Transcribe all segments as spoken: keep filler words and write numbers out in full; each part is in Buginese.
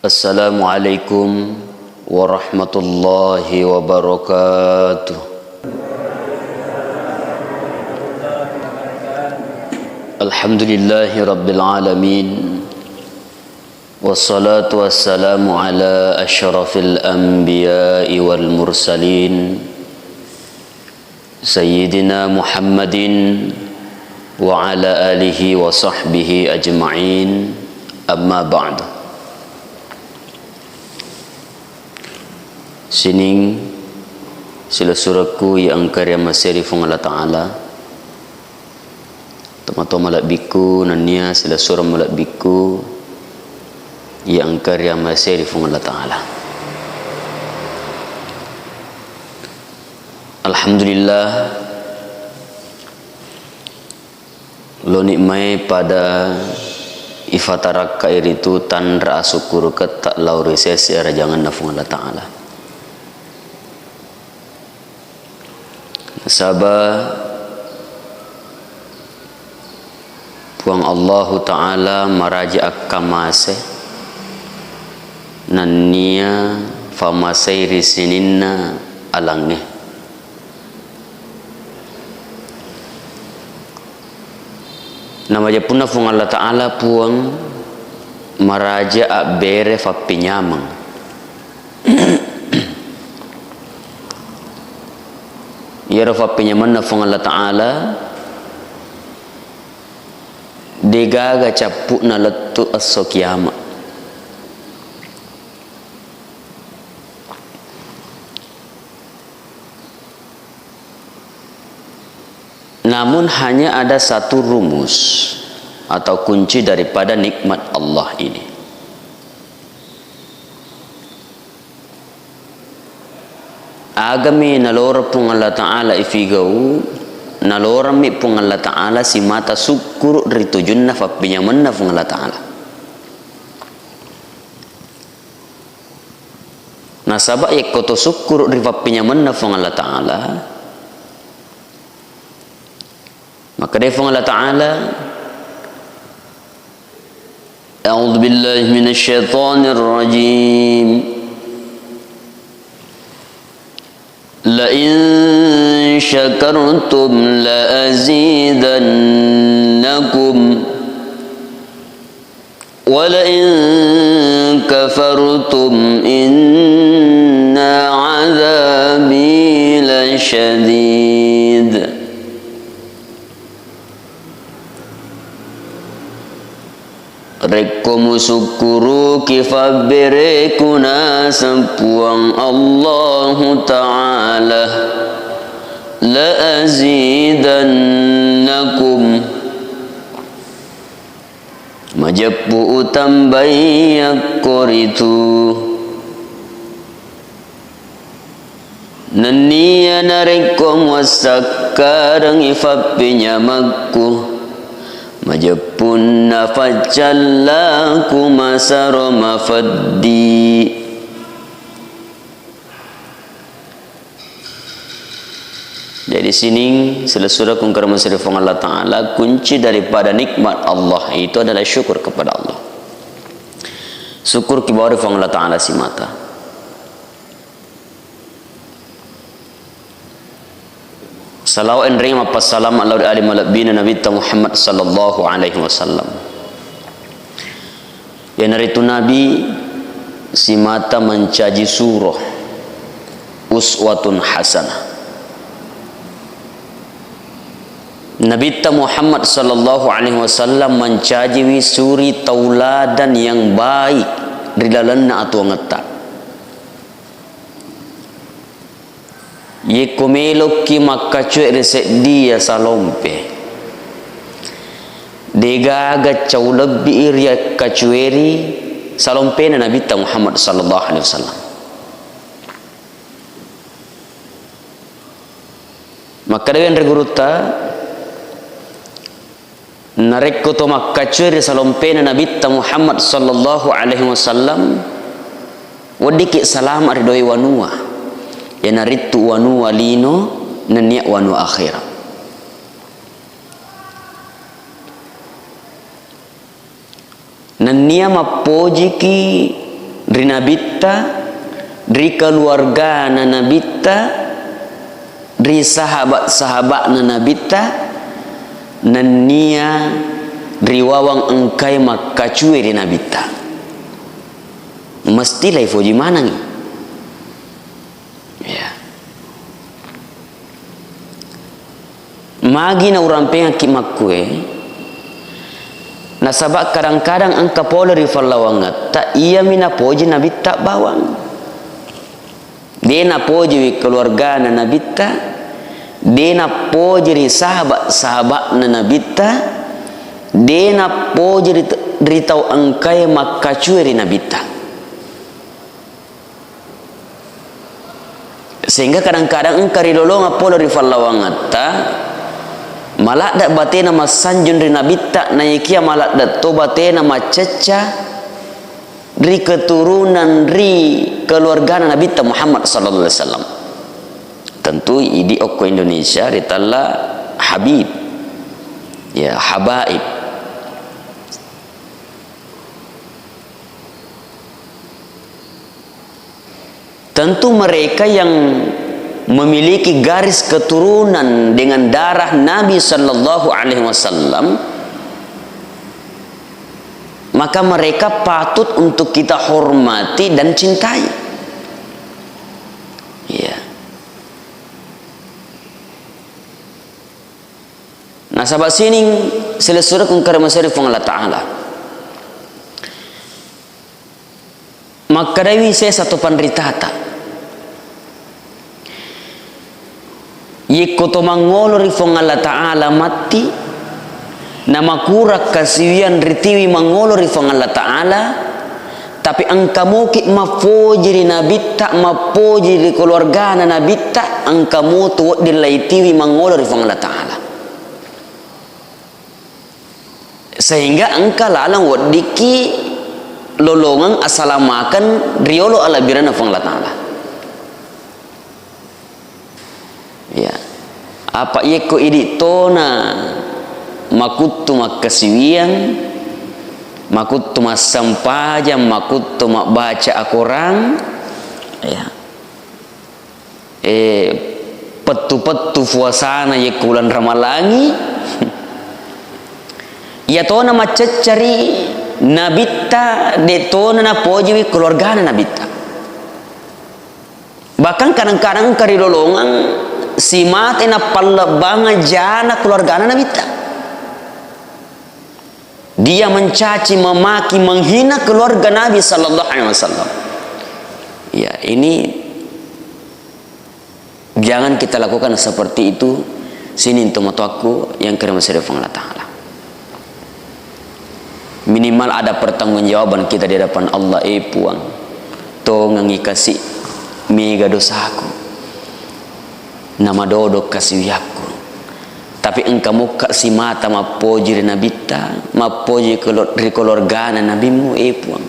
Assalamualaikum warahmatullahi wabarakatuh. Alhamdulillahi rabbil alamin. Wassalatu wassalamu ala asyrafil anbiya'i wal mursalin, Sayyidina Muhammadin wa ala alihi wa sahbihi ajma'in. Amma ba'du. Sining silessurekku iya engka riamasei ri Fuang Allah Ta'ala. Tomatoa malebbikku nennia silessureng malebbikku iya engka riamasei ri Fuang Allah Ta'ala. Alhamdulillah, loni mai pada ifatarakkai ritu tanra asukkuruketta lao ri sese arajangenna Fuang Allah Ta'ala. Nasaba Puang Allahu Ta'ala maraja akkamase, nennia famasei ri sininna alangnge. Namajeppunna Puang Allah Ta'ala, Puang maraja abbere fappinyameng. Iyaro fappinyamenna Puang Allah Ta'ala, degaga cappu'na lettu esso kiama. Namun hanya ada satu rumus atau kunci daripada nikmat Allah ini. Agami naloreng Puang Allah Ta'ala ifigau, naloremmi Puang Allah Ta'ala simata sukkuru ri tujunna fappinyamenna Puang Allah Ta'ala. Nasaba yekko to sukkuru ri fappinyamenna Puang Allah Ta'ala, makkeda Puang Allah Ta'ala, A'udzu billahi minasy syaithanir rajim. La in syakartum la azidannakum. Walain kafartum inna adzabi lasyadid. Rekko musukkuruki fabbereku naseng Puang Allahu Ta'ala, la azidannakum. Majeppu utambai yakkoritu. Nenniya narekko muwassakkarengngi fappinyamekku, majeppunna faccallaku masero mafeddi. Jadi sining silessurekku engka ri Puang Allah Ta'ala, kunci daripada nikmat Allah itu adalah syukur kepada Allah. Syukur ki bawang ri Puang Allah Ta'ala simata. Salawat enreng mappassalama lao ri ale malebbina Nabitta Muhammad sallallahu alaihi wasallam. Iyanaritu Nabi simata mancaji suro, uswatun hasanah. Nabitta Muhammad sallallahu alaihi wasallam mancajiwi suri tauladan yang baik ri lalenna atuwangetta. Yekko melokki makkacue ri seddiya salompe, degaga cau lebbi iriakkacueri salompena Nabitta Muhammad sallallahu alaihi wasallam. Makkeda wenre gurutta, narekko to makkacue ri salompena Nabitta Muhammad sallallahu alaihi wasallam, weddikki salama ri dua wanua, iyanaritu wanua lino nennia wanua akhera. Nennia mappojiki ri Nabitta, ri keluargana Nabitta, ri sahabat-sahabatna Nabitta, nennia ri wawang engkae makkacue ri Nabitta. Mesti laifoji manengngi. Ya. Magi naurampengekki makkue, nasaba kadang-kadang engka pole ri fallawangetta, iyami napoji Nabitta bawang. De napojiwi keluargana Nabitta, de napoji ri sahabat-sahabatna Nabitta, de napoji ri, ri tau engkae makkacue ri Nabitta. Sehingga kadang-kadang engka rilolongeng pole ri fallawangetta, maladde batena massanjung ri Nabitta, naekia maladde to batena maccecca ri keturunan, ri keluargana Nabitta Muhammad sallallahu alaihi wasallam. Tentu idi okko Indonesia ritella Habib. Ya, habaib. Tentu mereka yang memiliki garis keturunan dengan darah Nabi sallallahu alaihi wasallam, maka mereka patut untuk kita hormati dan cintai. Iya. Nasaba sining silessurekku engka ri maseri Puang Allah Ta'ala. Makkedaiwi sesa to panritata, yekko to mangolo ri Puang Allah Ta'ala matti, namakurang kasiwiang ritiwi mangolo ri Puang Allah Ta'ala, tapi engka moki mappoji ri Nabitta, mappoji ri keluargana Nabitta, engka moto wedding laitiwi mangolo ri Puang Allah Ta'ala. Sehingga engka laleng weddikki lolongeng asalamaken riolo alabbiranna Puang Allah Ta'ala. Ya. Apa yekko idi tona makuttu makkasiwiang, makuttu massempajang, makuttu mabbaca akorang, ya. Eh, pettu-pettu puasana yekko uleng Ramalangi, iya tona maccecca ri Nabitta, de tona napojiwi keluargana Nabitta. Bahkan kadang-kadang engka rilolongeng simata nappallebbangeng jana keluargana Nabitta. Dia mencaci, memaki, menghina keluarga Nabi sallallahu alaihi wasallam. Ya, ini jangan kita lakukan seperti itu. Sining tomatoakku yang kena masiri Puang Allah Ta'ala. Minimal ada pertanggungjawaban kita di hadapan Allah, eh Puang, tongengi kasi mega dosaku. Namadodo kasiwiakku. Tapi engka mukka simata mappoji ri Nabitta, mappoji kelo-, ri keluargana Nabimmu, eh Puang.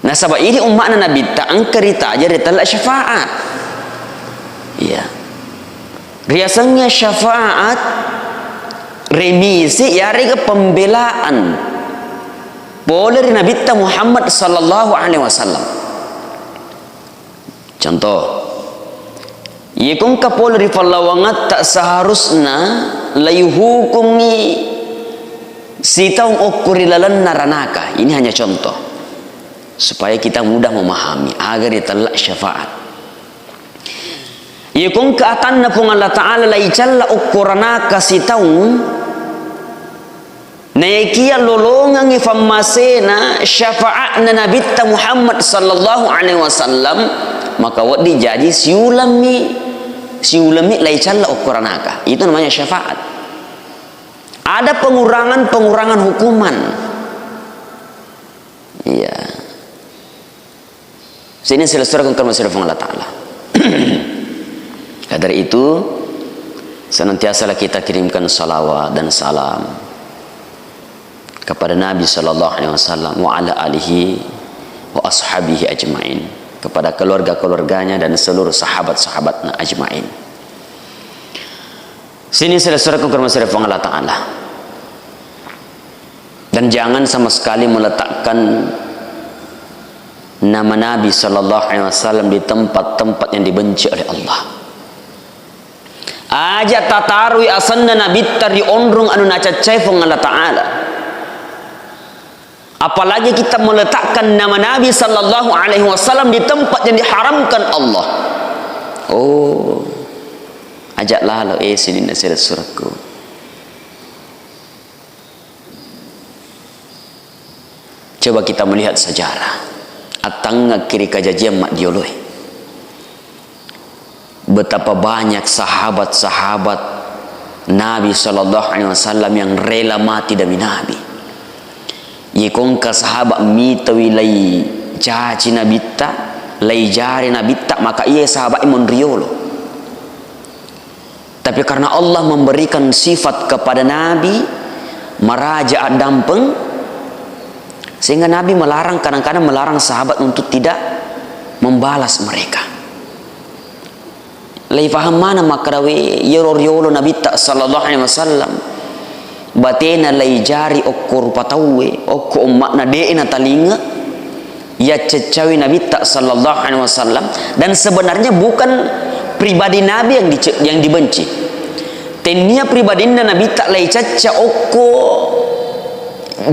Nasaba idi umma'na Nabitta engka ritaja ritella syafaat. Iya. Riasengnge syafaat, remisi, yarega pembelaan pole ri Nabitta Muhammad sallallahu alaihi wasallam. Contoh, iyeko engka pole ri pallawangetta seharusna laihukungngi sitaung okko ri lalenna ranaka. Ini hanya contoh, supaya kita mudah memahami, aga ritella syafaat. Iyeko engka atanna Puang Allah Ta'ala laicalla okko ranaka sitaung, naekia lolongengngi fammasena syafaatna Nabitta Muhammad sallallahu alaihi wasallam, maka wedding jaji siulemmi, siulemmi laicalla okko ranaka. Itu namanya syafaat. Ada pengurangan-pengurangan hukuman. Iya. Sini selesai kengkar masih Puang Allah Ta'ala. Ya, dari itu, senantiasalah kita kirimkan salawat dan salam kepada Nabi sallallahu alaihi wasallam wa ala alihi wa ashabihi ajmain, kepada keluarga-keluarganya dan seluruh sahabat-sahabatnya ajmain. Sini selesai kengkar masih Puang Allah Ta'ala. Dan jangan sama sekali meletakkan nama Nabi sallallahu alaihi wasallam di tempat-tempat yang dibenci oleh Allah. Aja tatarui asenna Nabitta ri onrong anu nacaccai Puang Allah Ta'ala. Apalagi kita meletakkan nama Nabi sallallahu alaihi wasallam di tempat yang diharamkan Allah. Oh, aja lalo, eh, sininna sila surakku. Coba kita melihat sejarah. Attangngekki ri kajajiang maddioloe. Betapa banyak sahabat-sahabat Nabi sallallahu alaihi wasallam yang rela mati demi Nabi. Yekongka sahabat mitawi lai caci Nabitta, lai jari Nabitta, maka iya sahabat monriolo. Tapi karena Allah memberikan sifat kepada Nabi, maraja addampeng, sehingga Nabi melarang, kadang-kadang melarang sahabat untuk tidak membalas mereka. Leifaham mana makkeda, we, iyaro riolo Nabitta sallallahu alaihi wasallam, batena leijari okko rupa tauwe, okko umma'na de'e natalinga, yacceccawi Nabitta sallallahu alaihi wasallam, dan sebenarnya bukan pribadi Nabi yang dice-, yang dibenci. Tennia pribadinna Nabitta laicacca okko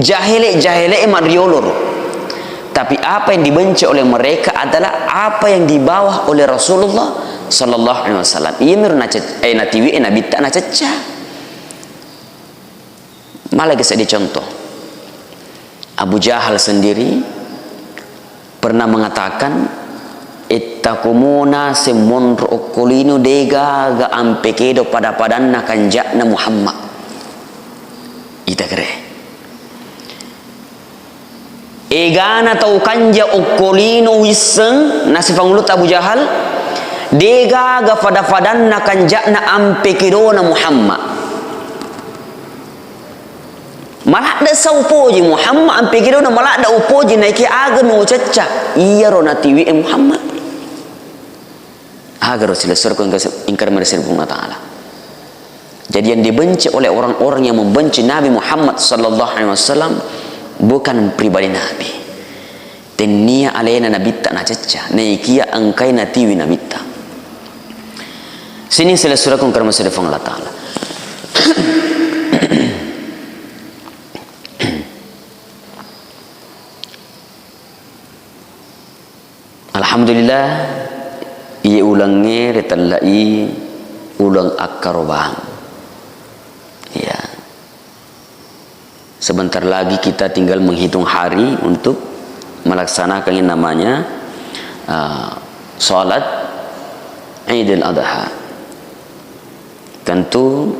jahele-jahele madrioloro. Tapi apa yang dibenci oleh mereka adalah apa yang dibawa oleh Rasulullah sallallahu alaihi wasallam. Iya miro nace-, eh, natiwi, eh, Nabitta nacecca. Malaki seddi contoh. Abu Jahal sendiri pernah mengatakan, "Ittakumuna semmonro okkolino degaga ampe kedo pada-padanna kanja'na Muhammad." Ita kere. Egana tau kanja okkolino wisseng, nasipangulutta Abu Jahal, degaga pada-padanna kanja'na ampe kedona Muhammad. Maladde sa upoji Muhammad, ampe kedona maladde upoji, naiki aga nucecca, iyaro natiwi e Muhammad. Agaro silessurku ingka-, ingkar meresir Puang Allah Ta'ala. Jadi yang dibenci oleh orang-orang yang membenci Nabi Muhammad sallallahu alaihi wasallam bukan pribadi Nabi. Tennia alena Nabitta nacecca, naikia engkai natiwi Nabitta. Sining silessurku ingkar meresir Puang Allah Ta'ala. Alhamdulillah, iye ulengnge ritellai uleng akkarobang. Ya. Sebentar lagi kita tinggal menghitung hari untuk melaksanakan yang namanya, uh, salat Idul Adha. Tentu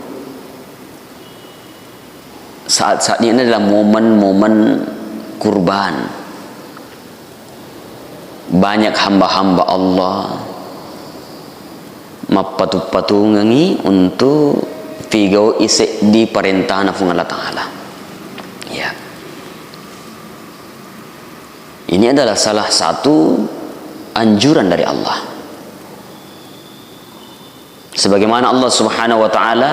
saat-saat ini adalah momen-momen kurban. Banyak hamba-hamba Allah mappatu-patungengi untuk pigau'i seddi parentana Puang Allah Ta'ala. Ya. Ini adalah salah satu anjuran dari Allah. Sebagaimana Allah Subhanahu wa Ta'ala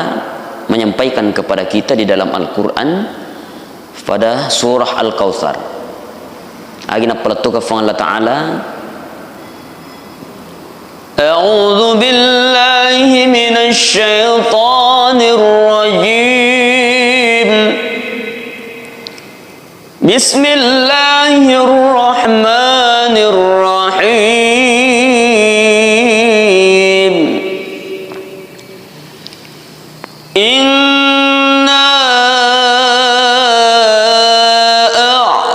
menyampaikan kepada kita di dalam Al-Quran pada surah Al-Kautsar. Agi nappalettuka Puang Allah Ta'ala, أعوذ بالله من الشيطان الرجيم. بسم الله الرحمن الرحيم. إنا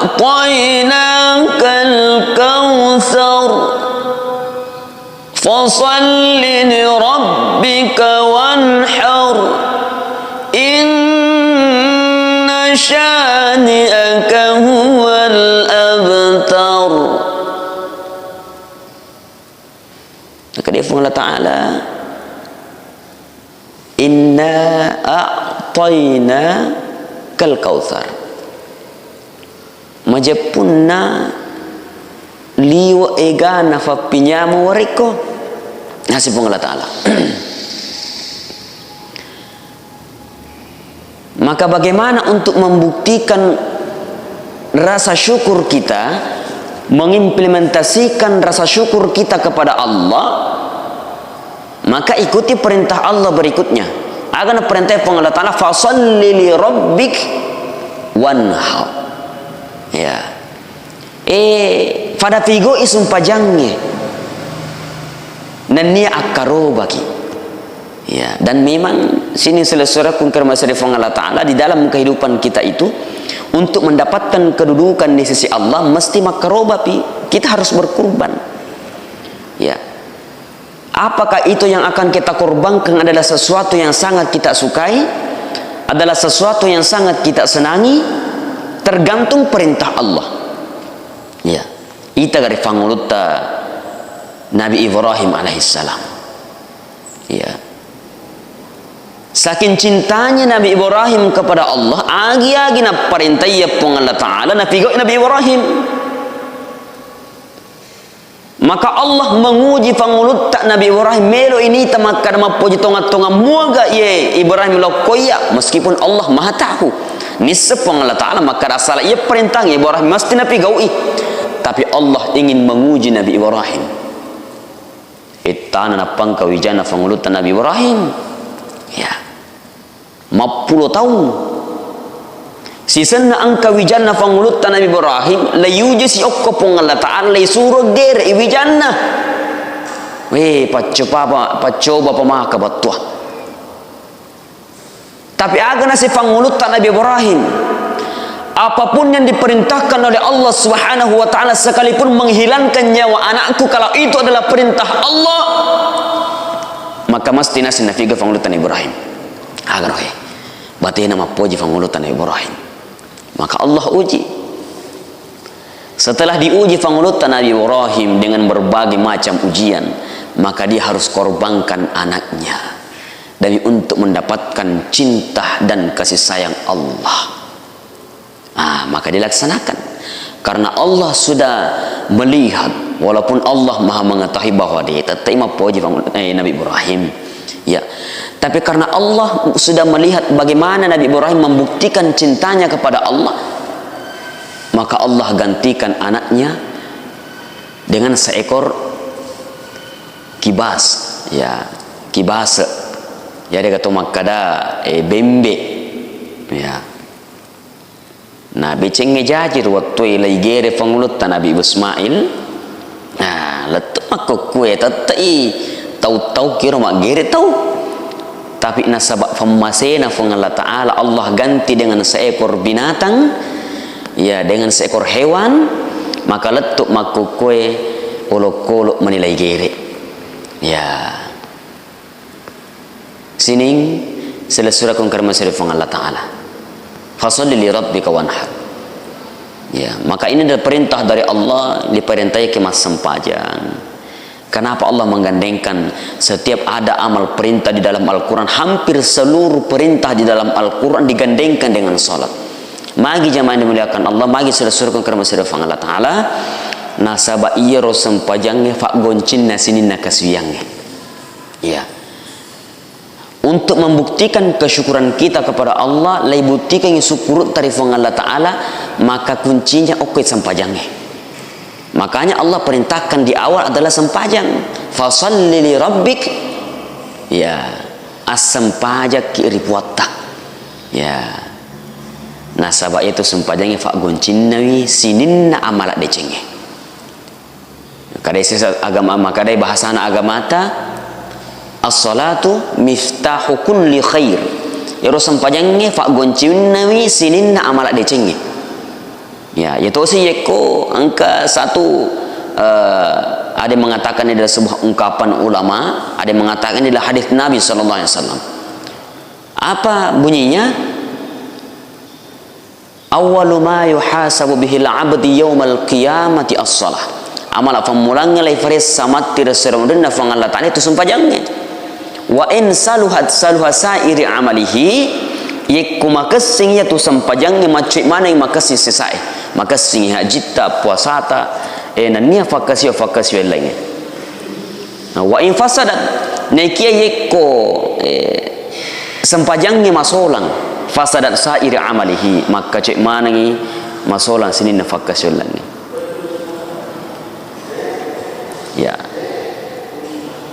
أعطيناك الكوثر. فصل لربك وانحر. إن شانئك هو الأبتر. Nakkeda Puang Allah Ta'ala, "Inna a'tainakal kautsar." Majeppunna liwe' egana fappinyameng warekko, naseng Puang Allah Ta'ala. Maka bagaimana untuk membuktikan rasa syukur kita, mengimplementasikan rasa syukur kita kepada Allah, maka ikuti perintah Allah berikutnya. Aga naparentah Puang Allah Ta'ala, "Fasalli li rabbik wanhar." Ya. Eh, fada pigau'i sumpajangnge. Nennia akkarobaki. Ya, dan memang sining silessurekku engka ri masere Puang Allah Ta'ala, di dalam kehidupan kita itu, untuk mendapatkan kedudukan di sisi Allah, mesti makkarobapi. Kita harus berkurban. Ya. Apakah itu yang akan kita korbankan adalah sesuatu yang sangat kita sukai, adalah sesuatu yang sangat kita senangi, tergantung perintah Allah. Ya. Ita gari fangulutta Nabi Ibrahim alaihissalam. Ya. Saking cintanya Nabi Ibrahim kepada Allah, agi-agi naparentaiya Puang Allah Ta'ala, napigau'i Nabi Ibrahim. Maka Allah menguji fangulutta Nabi Ibrahim, melo inita makkada mappoji tonga-tonga muaga iye Ibrahim lokkoiya, meskipun Allah Maha Tahu. Nisseng Puang Allah Ta'ala makkada asala iya perintang Ibrahim mesti napigau'i. Tapi Allah ingin menguji Nabi Ibrahim. Ittana nappangka wijanna fangulutta Nabi Ibrahim. Ya. Mappulo taung. Sisenna engka wijanna fangulutta Nabi Ibrahim, laiuji si okko Puang Allah Ta'ala, laisuro gere i wijanna. Weh, paccoba, paccoba pamaka battua. Tapi aga nasi fangulutta Nabi Ibrahim, apapun yang diperintahkan oleh Allah Subhanahu wa Ta'ala, sekalipun menghilangkan nyawa anakku, kalau itu adalah perintah Allah, maka mesti nasi nafiga fangulutta Nabi Ibrahim. Aga rohe. Batena mappoji fangulutta Nabi Ibrahim. Maka Allah uji. Setelah diuji fangulutta Nabi Ibrahim dengan berbagai macam ujian, maka dia harus korbankan anaknya demi untuk mendapatkan cinta dan kasih sayang Allah. Ah, maka dilaksanakan. Karena Allah sudah melihat, walaupun Allah Maha Mengetahui bahwa dia tetap mappoji fangul-, eh, Nabi Ibrahim. Ya. Tapi karena Allah sudah melihat bagaimana Nabi Ibrahim membuktikan cintanya kepada Allah, maka Allah gantikan anaknya dengan seekor kibas, ya, kibas. Ya, dia kata makkada, eh, bembe. Ya. Na becengnge jaji ri wettue laigere fangulutta Nabi Ismail. Nah, lettu makkukkue tette'i tau-tau kiro maggere tau. Tapi nasaba fammasena Fuang Allah Ta'ala, Allah ganti dengan seekor binatang, ya, dengan seekor hewan, maka lettu makkukkue olokolo mani laigere. Ya. Sining silessurekku engka ri masere Fuang Allah Ta'ala. Fasalli li rabbika wanhar. Ya, maka ini adalah perintah dari Allah, diperintahkan massempajang. Kenapa Allah menggandengkan setiap ada amal perintah di dalam Al-Quran? Hampir seluruh perintah di dalam Al-Quran digandengkan dengan salat. Magi jamaah yang dimuliakan Allah, magi silessurekku engka ri masere Fuang Allah Ta'ala, nasaba iyaro sempajangnge faggoncinna sininna kasuwiangnge. Iya. Untuk membuktikan kesyukuran kita kepada Allah, laibuktikangngi sukkurutta ri Fuang Allah Ta'ala, maka kuncinya okko sempajangnge. Makanya Allah perintahkan di awal adalah sempajang. Fasalli li rabbik. Ya, assempajakki ri Puatta. Ya. Nasaba itu sempajangnge faggoncinnawi sininna amala decengnge. Kadai sesa agama, makadai bahasana agamata, "As-salatu miftahu kulli khair." Iyaro sempajangnge faggoncinnawi sininna amala decengnge. Ya, iya tosi yekko engka satu, eh, ada yang mengatakan ini adalah sebuah ungkapan ulama, ada yang mengatakan ini adalah hadis Nabi sallallahu alaihi wasallam. Apa bunyinya? "Awwalu ma yuhasabu bihil abdi yaumal qiyamati as-shalah." Amala fammulangnge laifaressa matti ri esso ri munrinna Fuang Allah Ta'ala itu sempajangnge. "Wa in saluhat saluha sairi amalihi." Yekko makessing iyatu sempajangnge, maccui maneng makessing sesae. Makessingi hajitta, puasata, eh, nennia fakkasiwa-fakkasiwa laingnge. Nah, wa in fasadat, naikia yekko, eh, sempajangnge masolang, fasadat sairi amalihi, makkacoe manengi masolang sininna fakkasiwilangnge. Ya.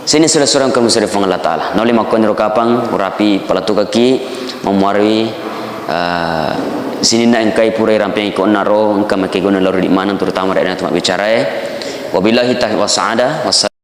Sining sura-sura engka musuh ri Puang Allah Ta'ala. Nauli makkoniro kapang, urapi palatukaki, mamuarewi, eh, sininna engkai pura irampengi ko onnaro, engka makkeguna lao ri maneng, terutama ri anatu mabbicarae. Wabillahi taufiq wassaada. Wassalam.